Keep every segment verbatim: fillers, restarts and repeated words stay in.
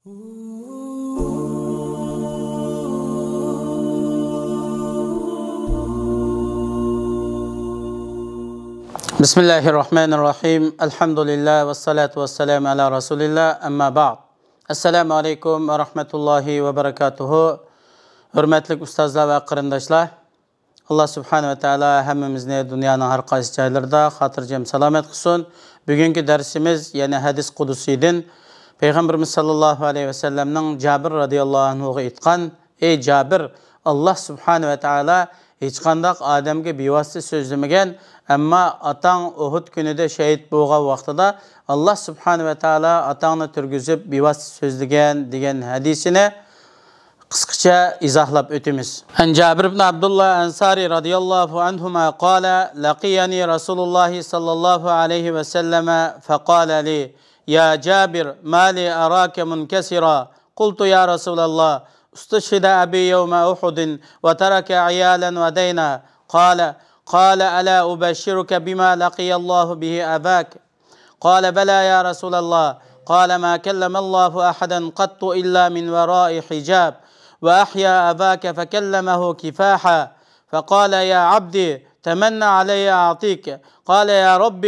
بسم الله الرحمن الرحيم. الحمد لله والصلاة والسلام على رسول الله. أما بعد. السلام عليكم ورحمة الله وبركاته. ھۆرمەتلىك ئۇستازلار ۋە قېرىنداشلار، ئاللا سۇبھانەھۇ ۋە تائالا ھەممىمىزنى دۇنيانىڭ ھەر قايسى جايلىرىدا خاتىرجەم سالامەت قىلسۇن. بۈگۈنكى دەرسىمىز يەنە ھەدىس قۇدسىيدىن. پەيغەمبىرىمىز ساللاللاھۇ ئەلەيھى ۋەسەللەمنىڭ جابىر رەزىياللاھۇ ئەنھۇغا ئېيتقان، ئەي جابىر، ئاللا سۇبھانەھۇ ۋە تائالا ھېچقانداق ئادەمگە بىۋاسىتە سۆزلىمىگەن، ئەمما ئاتاڭ ئۇھۇد كۈنىدە شەھىد بولغان ۋاقتىدا ئاللا سۇبھانەھۇ ۋە تائالا ئاتاڭنى تۈرگۈزۈپ بىۋاسىتە سۆزلىگەن دېگەن ھەدىسىنى قىسقىچە ئىزاھلاپ ئۆتىمىز. عن جابر بن عبد الله الأنصاري رضي الله عنهما قال: لقيني رسول الله صلى الله عليه وسلم فقال لي: يا جابر، ما لي أراك منكسرا؟ قلت: يا رسول الله، استشهد أبي يوم أحد وترك عيالا ودينا. قال: قال: ألا أبشرك بما لقي الله به أباك؟ قال: بلى يا رسول الله. قال: ما كلم الله أحدا قط إلا من وراء حجاب، وأحيا أباك فكلمه كفاحا، فقال: يا عبدي، تمن علي أعطيك. قال: يا رب،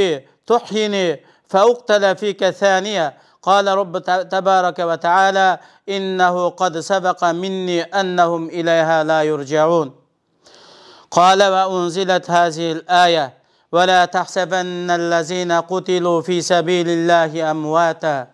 تحيني فأقتل فيك ثانية. قال رب ت-، تبارك وتعالى: إنه قد سبق مني أنهم إليها لا يرجعون. قال: وأنزلت هذه الآية: ولا تحسبن الذين قتلوا في سبيل الله أمواتا.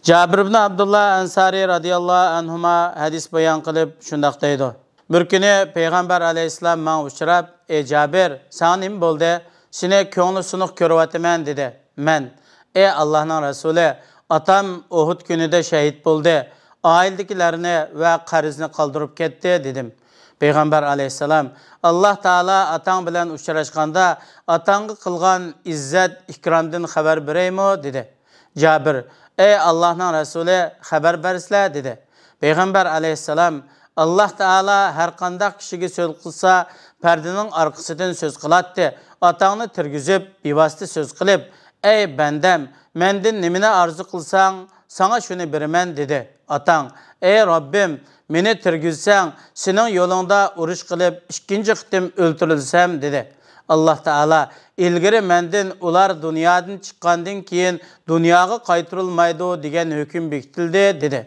جابىر ئىبن ئابدۇللا ئەنسارى رەزىياللاھۇ ئەنھۇما ھەدىس بايان قىلىپ شۇنداق دەيدۇ: بىر كۈنى پەيغەمبەر ئەلەيھىسسالام ماڭا ئۇچراپ، ئەي جابىر، ساڭا نېمە بولدى؟ سېنى كۆڭلى سۇنۇق كۆرۈۋاتىمەن، دېدى. مەن، ئەي ئاللاھنىڭ رەسۇلى، ئاتام ئۇھۇد كۈنىدە شەھىد بولدى، ئائىلىدىكىلەرنى ۋە قەرزنى قالدۇرۇپ كەتتى، دېدىم. پەيغەمبەر ئەلەيھىسسالام، ئاللاھ تائالا ئاتاڭ بىلەن ئۇچراشقاندا ئاتاڭغا قىلغان ئىززەت، ئىكرامدىن خەۋەر بېرەيمۇ؟ دېدى. جابىر، ئەي ئاللاھنىڭ رەسۇلى، خەۋەر بەرسىلە، دېدى. پەيغەمبەر ئەلەيھىسسالام، ئاللاھ تائالا ھەرقانداق كىشىگە سۆز قىلسا، پەردىنىڭ ئارقىسىدىن سۆز قىلاتتى. ئاتاڭنى تىرگۈزۈپ، بىۋاسىتە سۆز قىلىپ، ئەي بەندەم، مەندىن نېمىنى ئارزۇ قىلساڭ، ساڭا شۇنى بېرىمەن، دېدى. ئاتاڭ، ئەي رەببىم، مېنى تىرگۈزسەڭ، سېنىڭ يولۇڭدا ئۇرۇش قىلىپ، ئىككىنچى قېتىم ئۆلتۈرۈلسەم، دېدى. ئاللاھ تائالا، ئىلگىرى مەندىن ئۇلار دۇنيادىن چىققاندىن كېيىن دۇنياغا قايتۇرۇلمايدۇ دېگەن ھۆكۈم بېكىتىلدى، دېدى.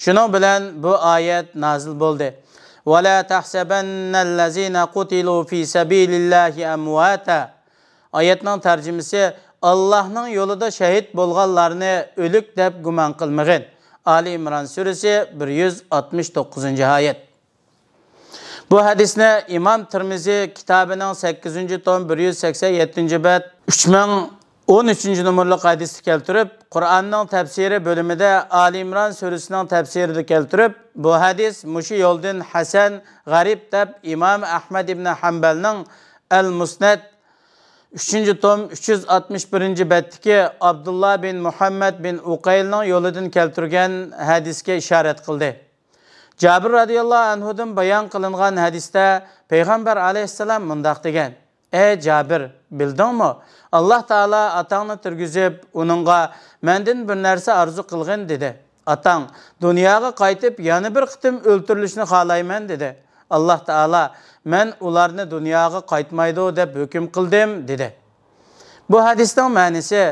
شۇنىڭ بىلەن بۇ ئايەت نازىل بولدى. ولا تحسبن الذين قتلوا في سبيل الله أمواتا. ئايەتنىڭ تەرجىمىسى، ئاللاھنىڭ يولىدا شەھىد بولغانلارنى ئۆلۈك دەپ گۇمان قىلمىغىن. ئالى ئىمران سۈرىسى، بىر يۈز ئاتمىش توققۇزىنچى ئايەت. بۇ ھەدىسنى ئىمام تىرمىزى كىتابىنىڭ سەككىزىنچى توم، بىر يۈز سەكسەن يەتتىنچى بەت، ئۈچ مىڭ ئون ئۈچىنچى نومۇرلۇق ھەدىستە كەلتۈرۈپ، قۇرئاننىڭ تەپسىرى بۆلۈمىدە ئالى ئىمران سۈرىسىنىڭ تەپسىرىدە كەلتۈرۈپ، بۇ ھەدىس مۇشۇ يولدىن ھەسەن، غەرىب دەپ ئىمام ئەھمەد ئىبن ھەمبەلنىڭ ئەل مۇسنەد، ئۈچىنچى توم، ئۈچ يۈز ئاتمىش بىرىنچى بەتتىكى ئابدۇللا بىن مۇھەممەد بىن ئۇقەيلنىڭ يولىدىن كەلتۈرگەن ھەدىسكە ئىشارەت قىلدى. جابىر رەزىياللاھۇ ئەنھۇدىن بايان قىلىنغان ھەدىستە پەيغەمبەر ئەلەيھىسسالام مۇنداق دېگەن، ئەي جابىر، بىلدىڭمۇ؟ ئاللاھ تائالا ئاتاڭنى تىرگۈزۈپ، ئۇنىڭغا مەندىن بىر نەرسە ئارزۇ قىلغىن، دېدى. ئاتاڭ، دۇنياغا قايتىپ يەنە بىر قېتىم ئۆلتۈرۈلۈشنى خالايمەن، دېدى. ئاللاھ تائالا، مەن ئۇلارنى دۇنياغا قايتمايدۇ دەپ ھۆكۈم قىلدىم، دېدى. بۇ ھەدىسنىڭ مەنىسى،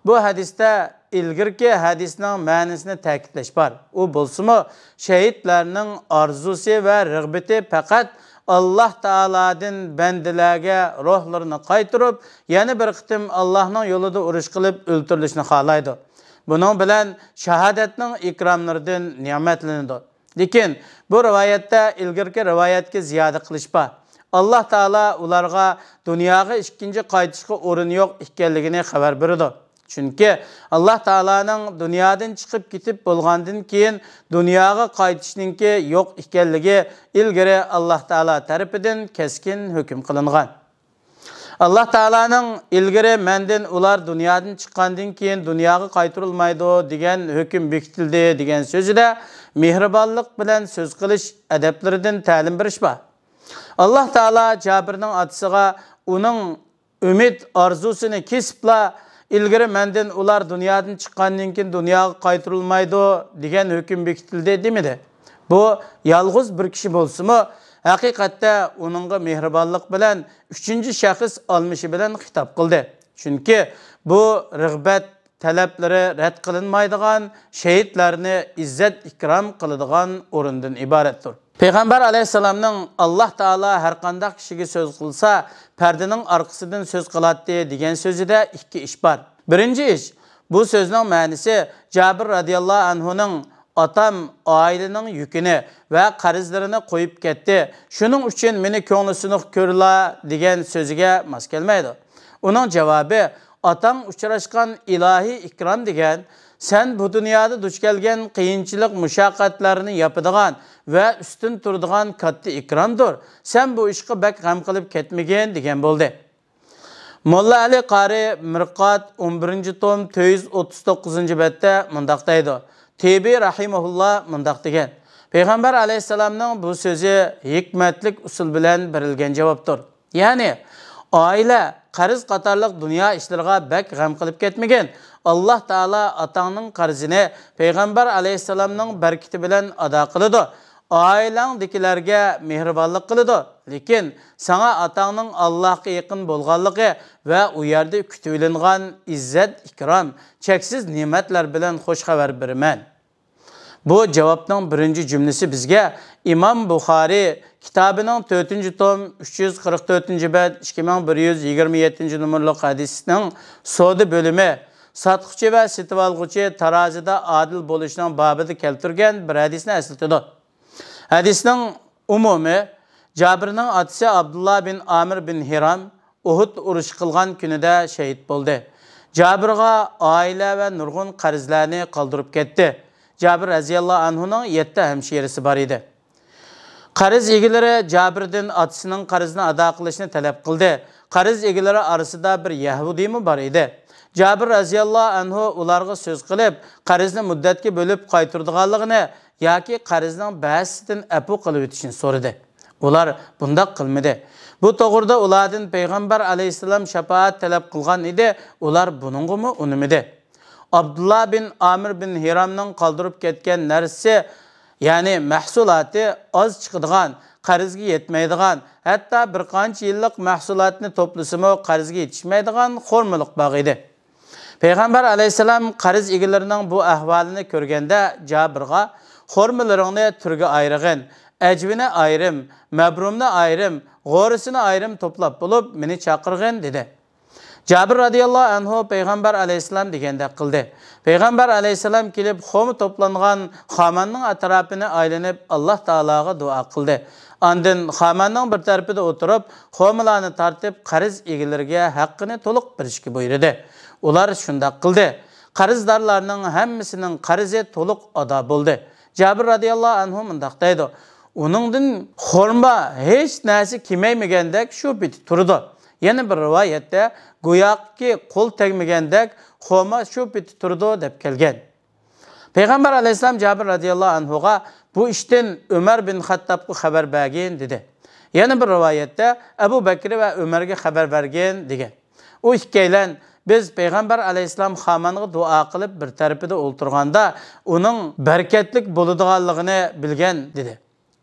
بۇ ھەدىستە ئىلگىرىكى ھەدىسنىڭ مەنىسىنى تەكىتلەش بار. ئۇ بولسىمۇ، شەھىدلەرنىڭ ئارزۇسى ۋە رىغبىتى پەقەت ئاللاھ تائالادىن بەندىلەرگە روھلىرىنى قايتۇرۇپ، يەنە بىر قېتىم ئاللاھنىڭ يولىدا ئۇرۇش قىلىپ ئۆلتۈرۈلۈشنى خالايدۇ. بۇنىڭ بىلەن شاھادەتنىڭ ئىكراملىرىدىن نېمەتلىنىدۇ. لېكىن بۇ رىۋايەتتە ئىلگىرىكى رىۋايەتكە زىيادە قىلىش بار. ئاللاھ تائالا ئۇلارغا دۇنياغا ئىككىنچى قايتىشقا ئورۇن يوق ئىكەنلىكىنى خەۋەر بېرىدۇ. چۈنكى ئاللاھ تائالانىڭ دۇنيادىن چىقىپ كېتىپ بولغاندىن كېيىن دۇنياغا قايتىشنىڭكى يوق ئىكەنلىكى ئىلگىرى ئاللاھ تائالا تەرىپىدىن كەسكىن ھۆكۈم قىلىنغان. ئاللاھ تائالانىڭ ئىلگىرى مەندىن ئۇلار دۇنيادىن چىققاندىن كېيىن دۇنياغا قايتۇرۇلمايدۇ دېگەن ھۆكۈم بېكىتىلدى دېگەن سۆزىدە مېھرىبانلىق بىلەن سۆز قىلىش ئەدەپلىرىدىن تەلىم بېرىش بار. ئاللاھ تائالا جابىرنىڭ ئاتىسىغا ئۇنىڭ ئۈمىد ئارزۇسىنى كېسىپلا ئىلگىرى مەندىن ئۇلار دۇنيادىن چىققاندىن كېيىن دۇنياغا قايتۇرۇلمايدۇ دېگەن ھۆكۈم بېكىتىلدى دېمىدى. بۇ يالغۇز بىر كىشى بولسىمۇ، ھەقىقەتتە ئۇنىڭغا مېھرىبانلىق بىلەن ئۈچىنچى شەخس ئالمىشى بىلەن خىتاب قىلدى. چۈنكى بۇ رىغبەت تەلەپلىرى رەت قىلىنمايدىغان، شېھىتلەرنى ئىززەت-ئىكرام قىلىدىغان ئورۇندىن ئىبارەتتۇر. پەيغەمبەر ئەلەيھىسسالامنىڭ «ئاللاھ تائالا ھەرقانداق كىشىگە سۆز قىلسا، پەردىنىڭ ئارقىسىدىن سۆز قىلاتتى» دېگەن سۆزىدە ئىككى ئىش بار. بىرىنچى ئىش، بۇ سۆزنىڭ مەنىسى جابىر رەزىياللاھۇ ئەنھۇنىڭ «ئاتام ئائىلىنىڭ يۈكىنى ۋە قەرزلىرىنى قويۇپ كەتتى، شۇنىڭ ئۈچۈن مېنى كۆڭلى سۇنۇق كۆرلا» دېگەن سۆزىگە ماس كەلمەيدۇ. ئۇنىڭ جاۋابى، ئاتاڭ ئۇچراشقان ئىلاھىي ئىكرام دېگەن، سەن بۇ دۇنيادا دۇچ كەلگەن قىيىنچىلىق، مۇشەققەتلەرنى ياپىدىغان ۋە ئۈستۈن تۇرىدىغان كاتتا ئىكرامدۇر. سەن بۇ ئىشقا بەك غەم قىلىپ كەتمىگىن، دېگەن بولدى. موللا ئەلى قارى مىرقات ئون بىرىنچى توم تۆت يۈز ئوتتۇز توققۇزىنچى بەتتە مۇنداق دەيدۇ، تېبىي رەھىمەھۇللا مۇنداق دېگەن، پەيغەمبەر ئەلەيھىسسالامنىڭ بۇ سۆزى ھېكمەتلىك ئۇسۇل بىلەن بېرىلگەن جاۋابتۇر. يەنى، ئائىلە، قەرز قاتارلىق دۇنيا ئىشلىرىغا بەك غەم قىلىپ كەتمىگىن. ئاللاھ تائالا ئاتاڭنىڭ قەرزىنى پەيغەمبەر ئەلەيھىسسالامنىڭ بەرىكىتى بىلەن ئادا قىلىدۇ. ئائىلەڭدىكىلەرگە مېھرىبانلىق قىلىدۇ. لېكىن ساڭا ئاتاڭنىڭ ئاللاھقا يېقىن بولغانلىقى ۋە ئۇ يەردە كۈتۈۋېلىنغان ئىززەت-ئىكرام، چەكسىز نېمەتلەر بىلەن خۇش خەۋەر بېرىمەن. بۇ جاۋابنىڭ بىرىنچى جۈملىسى بىزگە ئىمام بۇخارىي كىتابىنىڭ تۆتىنچى توم ئۈچ يۈز قىرىق تۆتىنچى بەت ئىككى مىڭ بىر يۈز يىگىرمە يەتتىنچى نومۇرلۇق ھەدىسنىڭ سودا بۆلۈمى، ساتقۇچى ۋە سېتىۋالغۇچى تارازىدا ئادىل بولۇشنىڭ بابىدا كەلتۈرگەن بىر ھەدىسنى ئەسلىتىدۇ. ھەدىسنىڭ ئومۇمى، جابىرنىڭ ئاتىسى ئابدۇللا بىن ئامىر بىن ھىرام ئۇھۇد ئۇرۇشى قىلغان كۈنىدە شېھىت بولدى. جابىرغا ئائىلە ۋە نۇرغۇن قەرزلەرنى قالدۇرۇپ كەتتى. جابىر رەزىياللاھۇ ئەنھۇنىڭ يەتتە ھەمشىرىسى بار ئىدى. قەرز ئىگىلىرى جابىردىن ئاتىسىنىڭ قەرزىنى ئادا قىلىشنى تەلەپ قىلدى. قەرز ئىگىلىرى ئارىسىدا بىر يەھۇدىيمۇ بار ئىدى. جابىر رەزىياللاھۇ ئەنھۇ ئۇلارغا سۆز قىلىپ، قەرزنى مۇددەتكە بۆلۈپ قايتۇرىدىغانلىقىنى ياكى قەرزنىڭ بەزىسىدىن ئەپۇ قىلىۋېتىشنى سورىدى. ئۇلار بۇنداق قىلمىدى. بۇ توغرىدا ئۇلاردىن پەيغەمبەر ئەلەيھىسسالام شاپائەت تەلەپ قىلغان ئىدى، ئۇلار بۇنىڭغىمۇ ئۇنىمىدى. ئابدۇللا بىن ئامىر بىن ھىرامنىڭ قالدۇرۇپ كەتكەن نەرسىسى، يەنى مەھسۇلاتى ئاز چىقىدىغان، قەرزگە يەتمەيدىغان، ھەتتا بىر قانچە يىللىق مەھسۇلاتنى توپلىسىمۇ قەرزگە يېتىشمەيدىغان خورمىلىق باغ ئىدى. پەيغەمبەر ئەلەيھىسسالام قەرز ئىگىلىرىنىڭ بۇ ئەھۋالىنى كۆرگەندە جابىرغا، «خورمىلىرىڭنى تۈرگە ئايرىغىن، ئەجۋىنى ئايرىم، مەبرۇمنى ئايرىم، غورىسىنى ئايرىم توپلاپ بولۇپ مېنى چاقىرغىن» دېدى. جابىر رەزىياللاھۇ ئەنھۇ پەيغەمبەر ئەلەيھىسسالام دېگەندەك قىلدى. پەيغەمبەر ئەلەيھىسسالام كېلىپ خورما توپلانغان خاماننىڭ ئەتراپىنى ئايلىنىپ ئاللاھ تائالاغا دۇئا قىلدى. ئاندىن خاماننىڭ بىر تەرىپىدە ئولتۇرۇپ خورمىلارنى تارتىپ قەرز ئىگىلىرىگە ھەققىنى تولۇق بېرىشكە بۇيرۇدى. ئۇلار شۇنداق قىلدى. قەرزدارلارنىڭ ھەممىسىنىڭ قەرزى تولۇق ئادا بولدى. جابىر رەزىياللاھۇ ئەنھۇ مۇنداق دەيدۇ، ئۇنىڭدىن خورما ھېچ نەرسە كېمەيمىگەندەك شۇ پېتى تۇرىدۇ. يەنە بىر رىۋايەتتە، گوياكى قول تەگمىگەندەك خورما شۇ پېتى تۇرىدۇ دەپ كەلگەن. پەيغەمبەر ئەلەيھىسسالام جابىر رەزىياللاھۇ ئەنھۇغا، «بۇ ئىشتىن ئۆمەر بىن خەتتابقا خەۋەر بەرگىن» دېدى. يەنە بىر رىۋايەتتە، «ئەبۇ بەكرى ۋە ئۆمەرگە خەۋەر بەرگىن» دېگەن. ئۇ ئىككىيلەن، «بىز پەيغەمبەر ئەلەيھىسسالام خامانغا دۇئا قىلىپ بىر تەرىپىدە ئولتۇرغاندا، ئۇنىڭ بەرىكەتلىك بولىدىغانلىقىنى بىلگەن» دېدى.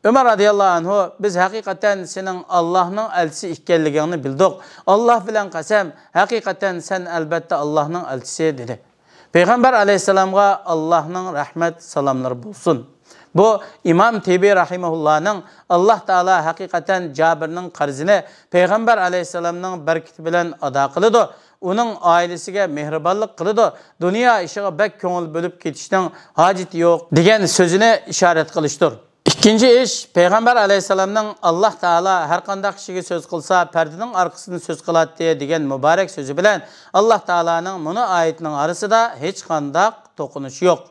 ئۆمەر رەزىياللاھۇ ئەنھۇ، «بىز ھەقىقەتەن سېنىڭ ئاللاھنىڭ ئەلچىسى ئىكەنلىكىڭنى بىلدۇق. ئاللاھ بىلەن قەسەم، ھەقىقەتەن سەن ئەلبەتتە ئاللاھنىڭ ئەلچىسى» دېدى. پەيغەمبەر ئەلەيھىسسالامغا ئاللاھنىڭ رەھمەت سالاملىرى بولسۇن. بۇ ئىمام تېبىي رەھىمەھۇللانىڭ، «ئاللاھ تائالا ھەقىقەتەن جابىرنىڭ قەرزىنى پەيغەمبەر ئەلەيھىسسالامنىڭ بەرىكىتى بىلەن ئادا قىلىدۇ، ئۇنىڭ ئائىلىسىگە مېھرىبانلىق قىلىدۇ، دۇنيا ئىشىغا بەك كۆڭۈل بۆلۈپ كېتىشنىڭ ھاجىتى يوق» دېگەن سۆزىنى ئىشارەت قىلىشتۇر. ئىككىنچى ئىش، پەيغەمبەر ئەلەيھىسسالامنىڭ «ئاللاھ تائالا ھەرقانداق كىشىگە سۆز قىلسا، پەردىنىڭ ئارقىسىدىن سۆز قىلاتتى» دېگەن مۇبارەك سۆزى بىلەن ئاللاھ تائالانىڭ مۇنۇ ئايىتىنىڭ ئارىسىدا ھېچقانداق توقۇنۇش يوق.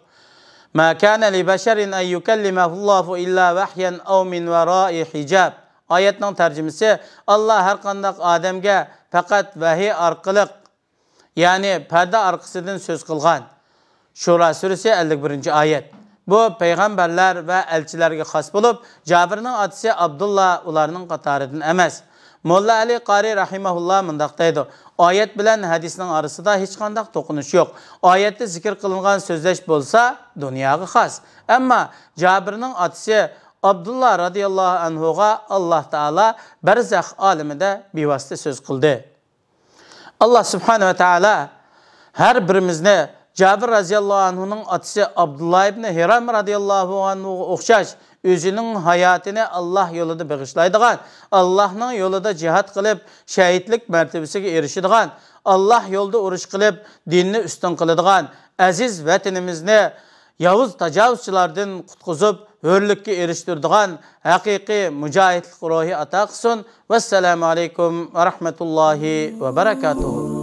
«ما كان لبشر أن يكلمه الله إلا وحيا أو من وراء حجاب» ئايەتنىڭ تەرجىمىسى، ئاللاھ ھەرقانداق ئادەمگە پەقەت ۋەھىي ئارقىلىق، يەنى پەردە ئارقىسىدىن سۆز قىلغان. شۇرا سۈرىسى، ئەللىك بىرىنچى ئايەت. بۇ پەيغەمبەرلەر ۋە ئەلچىلەرگە خاس بولۇپ، جابىرنىڭ ئاتىسى ئابدۇللا ئۇلارنىڭ قاتارىدىن ئەمەس. موللا ئەلى قارى رەھىمەھۇللا مۇنداق دەيدۇ: ئايەت بىلەن ھەدىسنىڭ ئارىسىدا ھېچقانداق توقۇنۇش يوق. ئايەتتە زىكىر قىلىنغان سۆزلەش بولسا دۇنياغا خاس. ئەمما جابىرنىڭ ئاتىسى ئابدۇللا رازىياللاھۇ ئەنھۇغا ئاللاھ تائالا بەرزەخ ئالىمىدە بىۋاسىتە سۆز قىلدى. ئاللاھ سۇبھانەھۇ ۋە تائالا ھەر بىرىمىزنى جابىر رازىياللاھۇ ئەنھۇنىڭ ئاتىسى ئابدۇللا ئىبنى ھىرام رازىياللاھۇ ئەنھۇغا ئوخشاش ئۆزىنىڭ ھاياتىنى ئاللاھ يولىدا بېغىشلايدىغان، ئاللاھنىڭ يولىدا جىھاد قىلىپ شەھىدلىك مەرتىۋىسىگە ئېرىشىدىغان، ئاللاھ يولىدا ئۇرۇش قىلىپ دىننى ئۈستۈن قىلىدىغان، ئەزىز ۋەتىنىمىزنى ياۋۇز تاجاۋۇزچىلاردىن قۇتقۇزۇپ، ھۆرلۈككە ئېرىشتۈرىدىغان ھەقىقىي مۇجاھىدلىق روھى ئاتا قىلسۇن. ۋەسسالامۇ ئەلەيكۇم ۋە رەھمەتۇللاھى ۋە بەرەكاتۇھۇ.